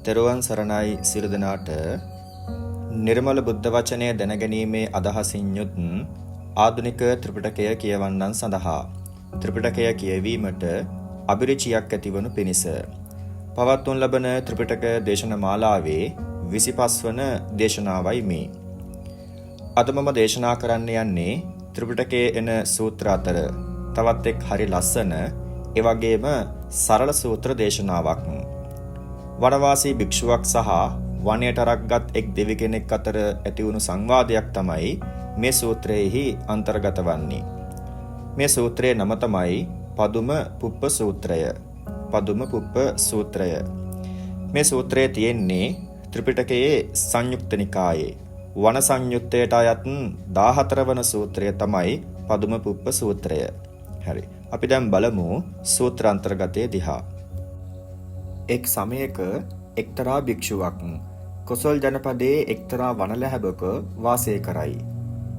තෙරුවන් සරණයි සියලු දෙනාට. නිර්මල බුද්ධ වචනය දැනගැනීමේ අදහසින් යුත් ආධුනික ත්‍රිපිටකය කියවන්නන් සඳහා ත්‍රිපිටකය කියවීමට අභිරුචියක් ඇතිවනු පිණිස පවත්වනු ලබන ත්‍රිපිටක දේශන මාලාවේ 25 වන දේශනාවයි මේ. අද මම දේශනා කරන්න යන්නේ ත්‍රිපිටකයේ එන සූත්‍ර අතර තවත් එක් හරි ලස්සන, ඒ වගේම සරල සූත්‍ර දේශනාවක්. වනවාසී භික්ෂුවක් සහ වනයට අරක්ගත් එක් දෙවි කෙනෙක් අතර ඇති වුණු සංවාදයක් තමයි මේ සූත්‍රයේහි අන්තර්ගත වන්නේ. මේ සූත්‍රයේ නම තමයි පදුම පුප්ප සූත්‍රය. පදුම පුප්ප සූත්‍රය. මේ සූත්‍රයේ තියෙන්නේ ත්‍රිපිටකයේ සංයුක්ත නිකායේ වන සංයුත්තයට අයත් 14 වන සූත්‍රය තමයි පදුම පුප්ප සූත්‍රය. හරි. අපි දැන් බලමු සූත්‍ර අන්තර්ගතයේ දිහා. එක් සමයක එක්තරා භික්ෂුවක් කොසල් ජනපදයේ එක්තරා වනලැහැබක වාසය කරයි.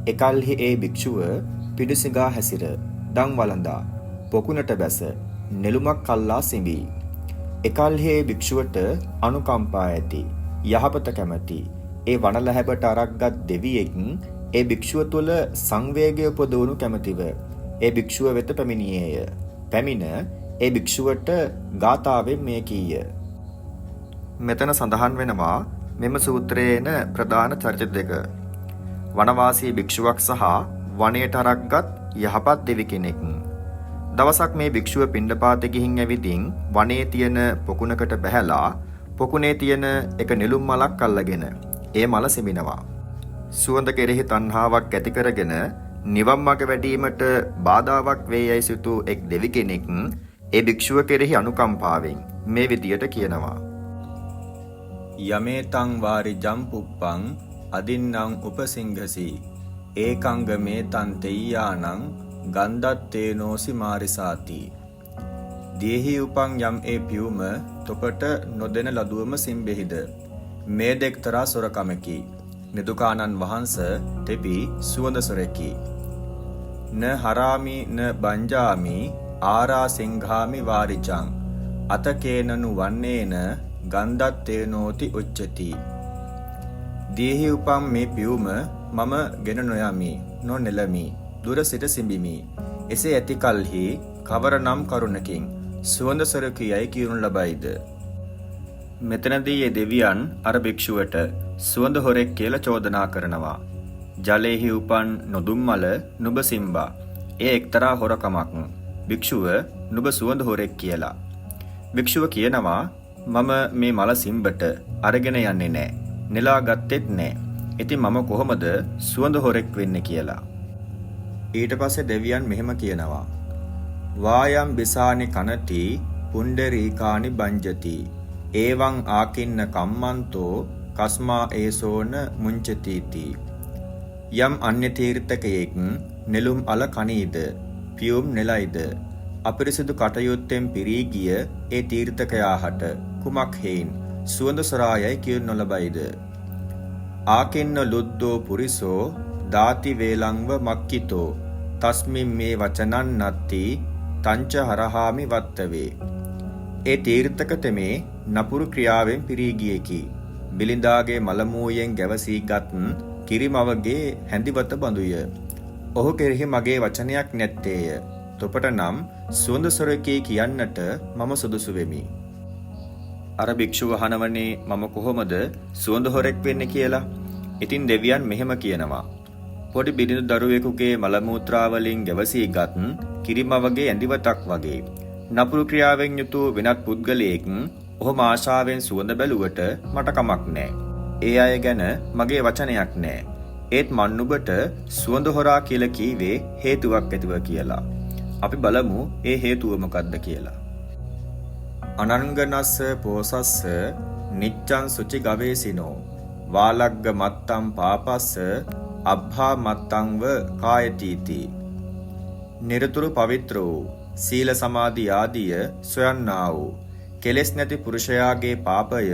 එකල්හි ඒ භික්ෂුව පිඬුසිඟා හැසිර, දන් වළඳා, පොකුණට බැස නෙළුමක් අල්ලා සිඹී. එකල්හි ඒ භික්ෂුවට අනුකම්පා ඇති, යහපත කැමැති ඒ වනලැහැබට අරක්ගත් දෙවියෙක් ඒ භික්ෂුව තුළ සංවේගය උපදවනු කැමැතිව ඒ භික්ෂුව වෙත පැමිණියේය. පැමිණ ඒ භික්ෂුවට ගාථාවෙන් මේ කීය. මෙතන සඳහන් වෙනවා මෙම සූත්‍රයේ එන ප්‍රධාන චරිත දෙක. වනවාසී භික්ෂුවක් සහ වනයට අරක්ගත් යහපත් දෙවි කෙනෙක්. දවසක් මේ භික්ෂුව පිණ්ඩපාතේ ගිහින් ඇවිදින් වනයේ තියෙන පොකුණකට බැහැලා පොකුණේ තියෙන එක නෙළුම් මලක් අල්ලගෙන ඒ මල සිඹිනවා. සුවඳ කෙරෙහි තණ්හාවක් ඇති කරගෙන නිවන් මඟ වැඩීමට බාධාවක් වේ යයි සිතූ එක් දෙවි කෙනෙක් ඒ භික්ෂුව කෙරෙහි අනුකම්පාවෙන් මේ විදියට කියනවා. යමේතං වාරි ජම්පුප්පං අදින්නම් උපසිංහසි ඒකංග මේතං තෙය්‍යානං ගන්ධත්තේනෝසි මාරිසාති. දියෙහි උපන් යම් ඒ පියුම තොපට නොදෙන ලදුවම සිඹෙහිද? මේ දෙක්තරා සොරකමකි. නිදුකානන් වහන්ස තෙපි සුවඳ සොරෙකි. න හරාමි න බංජාමි ආරා සිංහාමි වාරිජං අතකේනනු වන්නේන ගන්ධත්තේනෝති උච්චති. දියෙහි උපන් මේ පියුම මම ගෙන නොයමි, නොනෙලමි, දුර සිට සිඹිමි. එසේ ඇති කල්හි කවර නම් කරුණකින් සුවඳ සොරකු යයි කියනු ලබයිද? මෙතනදී ඒ දෙවියන් අර භික්ෂුවට සුවඳ හොරෙක් කියලා චෝදනා කරනවා. ජලයෙහි උපන් නොදුම් මල නුඹ සිම්බා. එය එක්තරා හොරකමක්. භික්ෂුව නුඹ සුවඳ හොරෙක් කියලා. භික්ෂුව කියනවා මම මේ මල සිම්බට අරගෙන යන්නේ නෑ. නෙලා ගත්තෙත් නෑ. ඉතින් මම කොහොමද සුවඳ හොරෙක් වෙන්නේ කියලා. ඊට පස්සේ දෙවියන් මෙහෙම කියනවා. වායම් බිසානි කනති පුණ්ඩරීකානි බංජති ඒවං ආකින්න කම්මන්තෝ කස්මා ඒසෝන මුංචතිති. යම් අන්‍ය තීර්ථකයෙක් නෙළුම් අල කනීද, පියුම් නෙලයිද, අපිරිසිදු කටයුත්තෙන් පිරී ගිය ඒ තීර්ථකයාහට කුමක් හේයින් සුවඳ සොරායයි කියනු නොලබයිද? ආකින්න ලුද්දෝ පුරිසෝ දාති වේලංව මක්කිතෝ තස්මින් මේ වචනං නත්ති තංච හරහාමි වත්තවේ. ඒ තීර්ථක තෙමේ නපුරු ක්‍රියාවෙන් පිරී ගියෙකි. බිලිඳාගේ මලමූයෙන් ගැවසීගත් කිරිමවගේ හැඳිවත බඳුය. ඔහු කෙරෙහි මගේ වචනයක් නැත්තේය. තොපට නම් සුවඳ සොරකී කියන්නට මම සුදුසු වෙමි. අර භික්ෂුව අහනවනේ මම කොහොමද සුවඳ හොරෙක් වෙන්නේ කියලා. ඉතින් දෙවියන් මෙහෙම කියනවා. පොඩි බිලිඳු දරුවෙකුගේ මල මූත්‍රා වලින් ගැවසීගත් කිරිමවගේ ඇඳිවතක් වගේ නපුරු ක්‍රියාවෙන් යුතු වෙනත් පුද්ගලයෙක් ඔහොම ආශාවෙන් සුවඳ බැලුවට මට කමක් නෑ. ඒ අය ගැන මගේ වචනයක් නෑ. ඒත් මන් නුඹට සුවඳ හොරා කියලා කීවේ හේතුවක් ඇතිව කියලා. අපි බලමු ඒ හේතුව මොකද්ද කියලා. අනංගනස්ස පෝසස්ස නිච්ඡං සුචි ගවේසිනෝ වාලග්ග මත්තම් පාපස්ස අබ්භා මත්තංව කායතීති. නිරතුරු පවිත්‍ර වූ සීල සමාධි ආදිය සොයන්නා වූ කෙලෙස් නැති පුරුෂයාගේ පාපය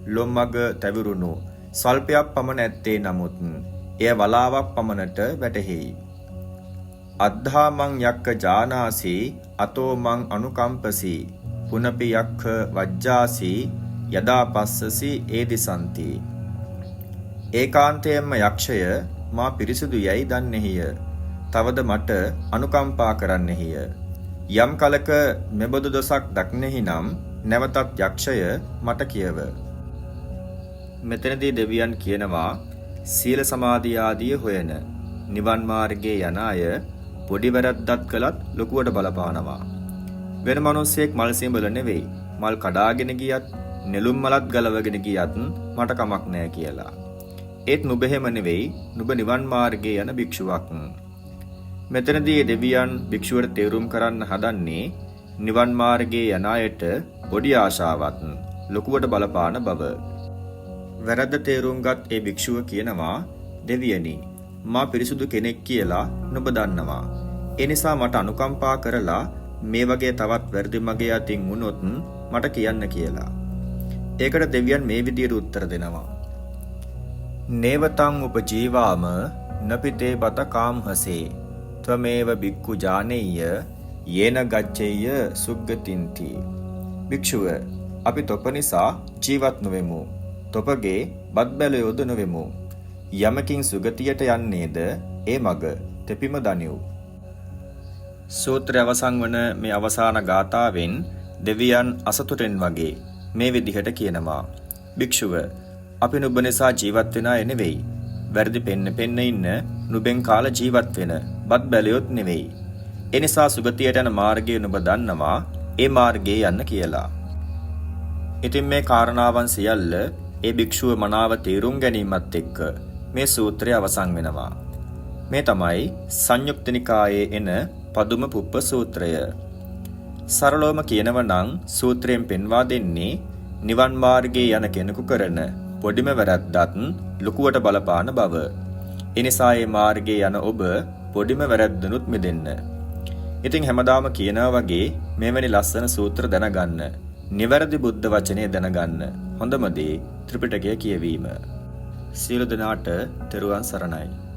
ලොම්මග තැවිරුණු ස්වල්පයක් පමණ ඇත්තේ නමුත් එය වලාවක් පමණට වැටහෙයි. අද්ධා මං යක්ඛ ජානාසි අතෝ මං අනුකම්පසි පුනපි යක්ඛ වජ්ජාසි යදා පස්සසි ඒදිසන්ති. ඒකාන්තයෙන්ම යක්ෂය මා පිරිසිදු යැයි දන්නේහිය. තවද මට අනුකම්පා කරන්නෙහිය. යම් කලක මෙබඳු දොසක් දක්නෙහි නම් නැවතත් යක්ෂය මට කියව. මෙතනදී දෙවියන් කියනවා සීල සමාධි ආදිය හොයන නිවන් මාර්ගයේ යන අය පොඩි වැරද්දක් කළත් ලොකුවට බලපානවා. වෙන මිනිස්සෙක් මල් සිඹල නෙවෙයි, මල් කඩාගෙන ගියත් නෙළුම් මලත් ගලවගෙන ගියත් මට කමක් නෑ කියලා. ඒත් නුඹ එහෙම නෙවෙයි, නුඹ නිවන් මාර්ගයේ යන භික්ෂුවක්. මෙතනදී දෙවියන් භික්ෂුවට තේරුම් කරන්න හදන්නේ නිවන් මාර්ගයේ යන අයට පොඩි ආශාවත් ලොකුවට බලපාන බව. වැරද්ද තේරුම් ගත් ඒ භික්ෂුව කියනවා, දෙවියනි, මා පිරිසුදු කෙනෙක් කියලා නුඹ දන්නවා. ඒ නිසා මට අනුකම්පා කරලා මේ වගේ තවත් වැරදි මගේ අතින් වුණොත් මට කියන්න කියලා. ඒකට දෙවියන් මේ විදියට උත්තර දෙනවා. නේවතං උපජීවාම නපිතේ බත කාම්හසේ ත්වමේව බික්ඛු ජානෙය්‍ය යේන ගච්ඡෙය්‍ය සුග්ගතින්ති. භික්ෂුව, අපි තොප නිසා ජීවත් නොවෙමු. තොපගේ බත් බැලයෝද නොවෙමු. යමකින් සුගතියට යන්නේද ඒ මග තෙපිම දනිව්. සූත්‍රය අවසන් වන මේ අවසාන ගාථාවෙන් දෙවියන් අසතුටෙන් වගේ මේ විදිහට කියනවා. භික්ෂුව, අපි නුඹ නිසා ජීවත් වෙන අය නෙවෙයි. වැරදි පෙන්න පෙන්න ඉන්න නුඹෙන් කාලා ජීවත් වෙන බත් බැලයොත් නෙවෙයි. ඒ නිසා සුගතියට යන මාර්ගය නුඹ දන්නවා, ඒ මාර්ගයේ යන්න කියලා. ඉතින් මේ කාරණාවන් සියල්ල ඒ භික්ෂුව මනාව තේරුම් ගැනීමත් එක්ක මේ සූත්‍රය අවසන් වෙනවා. මේ තමයි සංයුක්ත නිකායේ එන පදුම පුප්ප සූත්‍රය. සරලවම කියනව නම් සූත්‍රයෙන් පෙන්වා දෙන්නේ නිවන් මාර්ගයේ යන කෙනෙකු කරන පොඩිම වැරැද්දත් ලොකුවට බලපාන බව. ඒ නිසා මේ මාර්ගයේ යන ඔබ පොඩිම වැරැද්දනුත් මිදෙන්න. ඉතින් හැමදාම කියනවා වගේ මෙවැනි ලස්සන සූත්‍ර දැනගන්න, නිවැරදි බුද්ධ වචනය දැනගන්න හොඳම දේ ත්‍රිපිටකය කියවීම. සියලු දෙනාට තෙරුවන් සරණයි.